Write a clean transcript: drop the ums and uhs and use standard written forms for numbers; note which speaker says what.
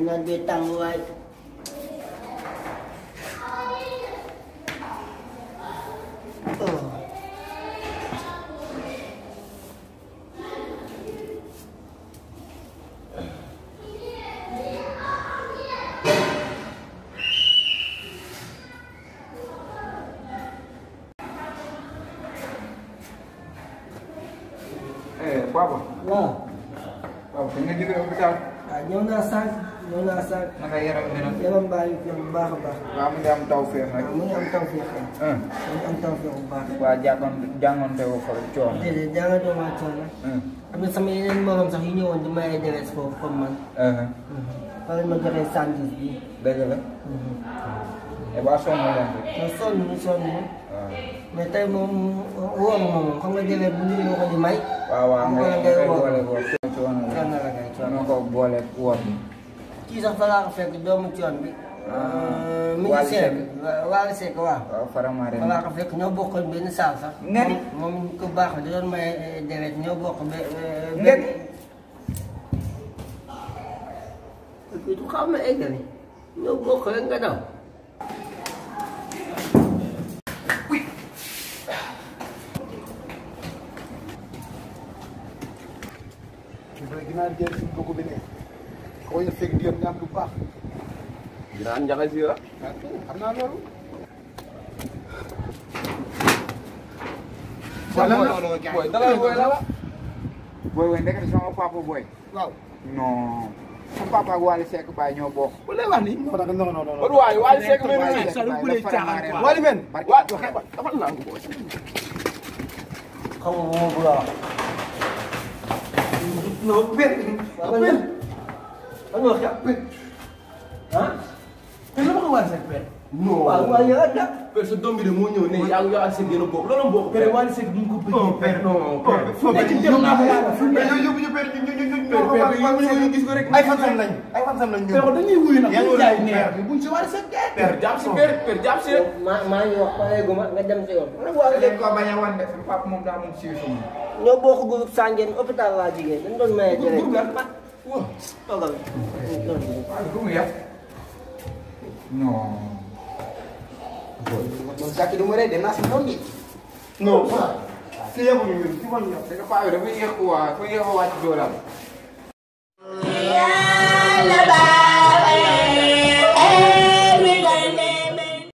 Speaker 1: Nabi tangguay.
Speaker 2: Papa.
Speaker 1: Wah.
Speaker 2: Papa, tinggal juga hospital.
Speaker 1: Ñëw naa sànq.
Speaker 2: Naka yaram bi nag.
Speaker 1: Yaram baa ngi fi bu baax a baax.
Speaker 2: Waaw mu ngi am tawfeex rek.
Speaker 1: mu ngi am tawfeex rek. mu ngi am tawfeex bu baax.
Speaker 2: Waa jàngoon te woo fa coono.
Speaker 1: déedéet jàngatoo maa coono. am na sama yeneen morom sax yu ñëwoon di may deret foofu comme man. fa lañ ma joxee sandwich bi.
Speaker 2: Dëgg la. Ba sonn leen rek.
Speaker 1: non sonn mais tey moom wóor ma moom xam nga deret bu ñu ko di may.
Speaker 2: waaw ngay boole woo.
Speaker 1: coono la kay coono.
Speaker 2: ko boole woon.
Speaker 1: kii sax fa laa ko fekk doomu coon bi. ministère bi Waly Seck waaw.
Speaker 2: waaw Faramare.
Speaker 1: fa laa ko fekk ñoo bokkoon benn saal sax.
Speaker 2: ngeen
Speaker 1: moom ku baax la di doon may deret ñoo bokk
Speaker 2: ngeen.
Speaker 1: du xam na eggali ñoo bokk rek nga daw.
Speaker 3: Ginaar jël si bokk bi ne xaw na fekk diam ñam bu baax
Speaker 4: ginaar njaxas yi la
Speaker 3: xam naa loolu
Speaker 4: boy dala boy la
Speaker 2: Boy ndekete sama papa boy.
Speaker 3: waaw
Speaker 2: Non. Sama papa ak Waly Seck Baye ñoo bokk.
Speaker 4: bu lay wax ni
Speaker 3: non
Speaker 4: waay Waly Seck men ni
Speaker 2: sa bu lay caaxaan quoi.
Speaker 4: Waly men wa dafa nangu boy
Speaker 1: xam nga moom bu la wax.
Speaker 4: no ben ben
Speaker 1: ano siya? Ha?
Speaker 4: ben la ko Waly Seck ben
Speaker 1: No. Waaw ya ada.
Speaker 4: per sa doom bi de moo ñëw ne yaa ngi Waly Seck gën a bokk loolu bokk
Speaker 3: père Waly Seck duñ ko bëgg
Speaker 4: per non per
Speaker 3: nekk ci dem naa ko yàlla fu
Speaker 4: mais yow yóbbu ñu per ñu gis ko rek
Speaker 3: ay fansam lañ ñu
Speaker 4: per dañuy wuyu nag
Speaker 3: yaa ngi
Speaker 4: jaay
Speaker 3: wuyu
Speaker 4: neer bi buñ ci Waly Seck per jàpp si per jàpp si
Speaker 1: Maa ngi wax pareeguma nga dem si yoon.
Speaker 2: Léegi ko bañ a wan de sama papa moom daa moom siiw sama.
Speaker 1: ñoo bokk groupe Sandiane hôpital waa jigéen dañ doon maye deret. Toogal.
Speaker 2: Lu mu yàq. Non.
Speaker 3: Zaki du ma rey dem naa si noonu gi non si yëngu ñu si wàllu yow
Speaker 2: C'est que paa bi dafa yéex quoi, dafa yéex a wàcc doolam.
Speaker 5: Yàlla